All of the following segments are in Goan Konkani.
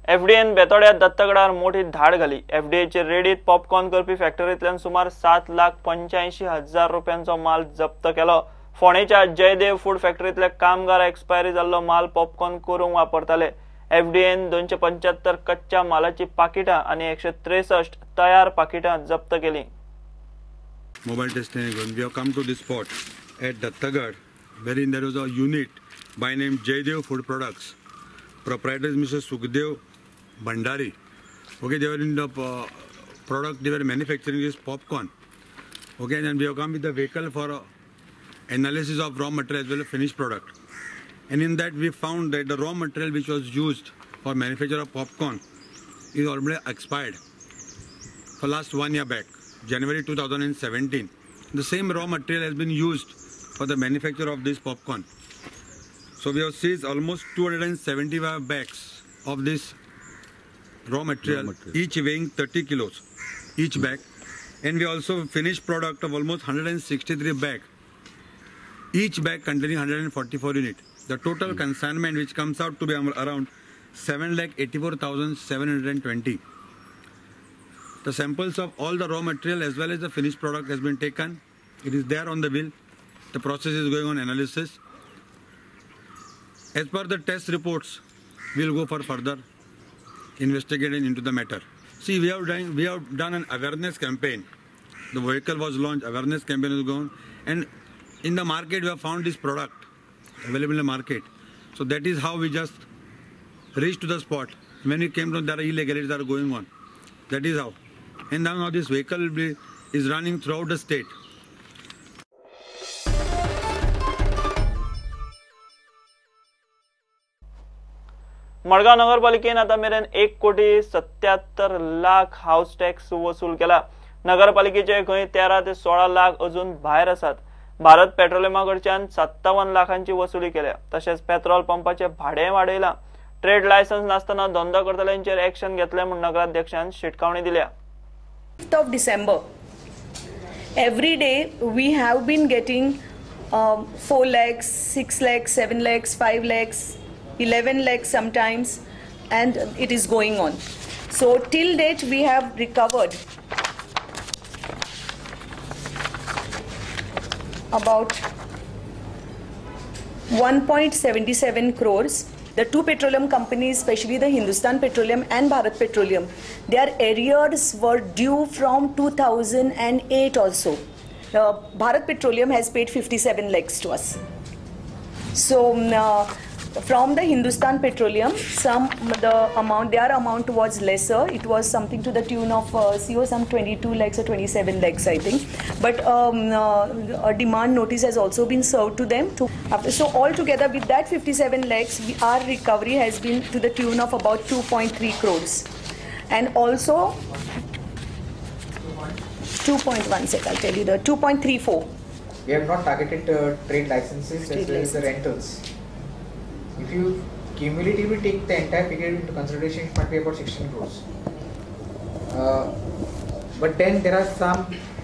एफडीएन बेतोड्या दत्तगडार मोठी धाड घाली. एफडीएचे रेडीत पॉपकॉर्न करपी फॅक्टरींतल्यान सुमार 7,85,000 रुपयांचो माल जप्त केलो. फोंडेच्या जयदेव फूड फॅक्टरींतले कामगार एक्सपायरी जाल्लो माल पॉपकॉर्न करूंक वापरताले. एफडीएन 275 कच्च्या मालाची पाकिटां आनी 163 तयार पाकिटां जप्त केली. Mobile testing, we have come to this spot at Dattagad, wherein there was a unit by name Jaydev Food Products. Proprietor is Mr. Sukhdev Bhandari. Okay, they were in the product they were manufacturing is popcorn. Okay, and then we have come with the vehicle for analysis of raw material as well as finished product. And in that we found that the raw material which was used for manufacture of popcorn is already expired for last 1 year back, January 2017. The same raw material has been used for the manufacture of this popcorn. So we have seized almost 275 bags of this raw material, each weighing 30 kilos each bag, and we also finished product of almost 163 bags, each bag containing 144 units. The total consignment which comes out to be around 7,84,720. The samples of all the raw material as well as the finished product has been taken. It is there on the bill. The process is going on analysis. As per the test reports, we will go for further investigating into the matter. See, we have done an awareness campaign. The vehicle was launched, awareness campaign is going, and in the market we have found this product available in the market. So that is how we just reached to the spot. When we came to, there are illegalities that are going on. That is how. And now this vehicle is running throughout the state. Madgaon नगरपालिकेन आता मेरेन 1,77,00,000 house tax वसूल केला. नगरपालिकेचे खंय 13 ते 16 लाख अजून भायर आसात. भारत पेट्रोलियमा कडच्यान 57 लाखांची वसुली केल्या. तशेंच पेट्रोल पंपाचे भाडें वाडयलां. ट्रेड लायसन्स नासतना धंदो करतल्यांचेर एक्शन घेतले म्हूण नगराध्यक्षान शिटकावणी दिल्या. 5th of December, every day we have been getting 4 lakhs, 6 lakhs, 7 lakhs, 5 lakhs, 11 lakhs sometimes, and it is going on. So till date we have recovered about 1.77 crores. The two petroleum companies, especially the Hindustan Petroleum and Bharat Petroleum, their arrears were due from 2008 also. Bharat Petroleum has paid 57 lakhs to us. So from the Hindustan Petroleum, their amount was lesser. It was something to the tune of some 22 lakhs or 27 lakhs, I think. But a demand notice has also been served to them. So altogether, with that 57 lakhs, our recovery has been to the tune of about 2.3 crores. And also 2.1 sec, I'll tell you the 2.34. We have not targeted trade licenses as well as the rentals. If you cumulatively take the entire figure into consideration, it might be about 16 crores. But then there are some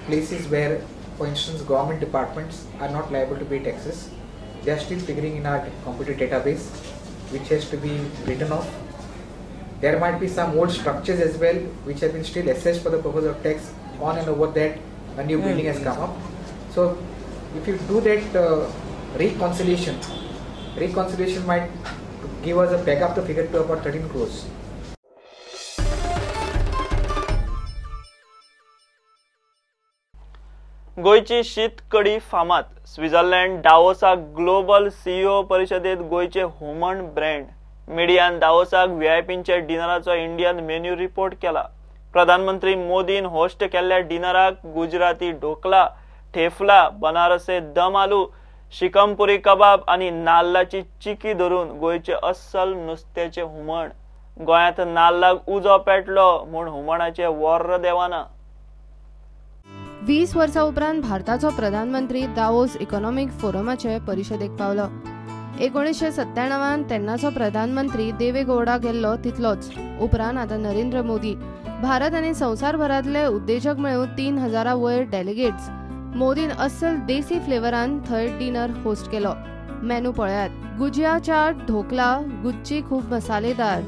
places where, for instance, government departments are not liable to pay taxes. They are still figuring in our computer database, which has to be written off. There might be some old structures as well, which have been still assessed for the purpose of tax. On and over that, a new building has come up. So if you do that reconciliation might give us a back up the figure to about 13 crores. गोयची शीत कडी फामाद. स्वित्झर्लंड दावोसाक ग्लोबल सीईओ परिषदेत गोयचे हुमण ब्रँड मिडियान दावोसाक व्हीआयपींच्या डिनराचो इंडियन मेन्यू रिपोर्ट केला. प्रधानमंत्री मोदीन होस्ट केल्ल्या डिनराक गुजराती ढोकला, ठेफला, बनारसे दम आलू, शिकमपुरी कबाब आनी नाल्लाची चिकी धरून गोयचे अस्सल नुस्त्याचे हुमण. गोंयांत नाल्लाक उजो पेटलो म्हूण हुमणाचे वर्र देवाना. 20 वर्सां उपरांत भारताचो प्रधानमंत्री दावोस इकॉनॉमिक फोरमाचे परिशदेक पावलो. 1997 तेन्नाचो प्रधानमंत्री देवेगौडा गेल्लो तितलोच. उपरांत आतां नरेंद्र मोदी. भारत आनी संवसारभरांतले उद्देजक मेळून 3000 वयर डेलिगेट्स. मोदीन अस्सल देसी फ्लेवरान थंय डिनर होस्ट केलो. मेनू पळयात: गुजिया चाट, ढोकला, गुच्ची खूब मसालेदार,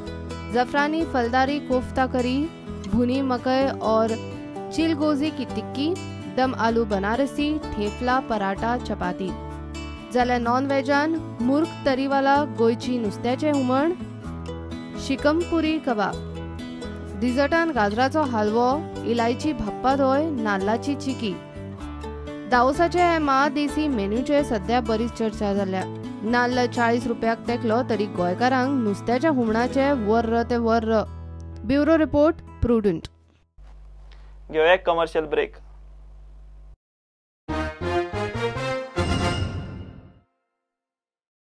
जफरानी फलदारी कोफ्ता करी, भुनी मकई और चिलगोजी की टिक्की, दम आलू बनारसी, ठेफला, पराठा, चपाती. जाल्यार नॉन वेजान मुर्ग तरीवाला, गोंयची नुस्त्याचें हुमण, शिकमपुरी कबाब. डिजर्टान गाजराचो हालवो, इलायची भाप्पा धोय, नाल्लाची चिकी. दावोसाचे हे महादेसी मेन्यूचे सध्या बरीच चर्चा जाल्या. नाल्ल 40 रुपयाक तेकलो तरी गोंयकारांक नुस्त्याच्या हुमणाचे वर्र ते वर्र. Bureau report, Prudent. घेवया कमर्शियल ब्रेक.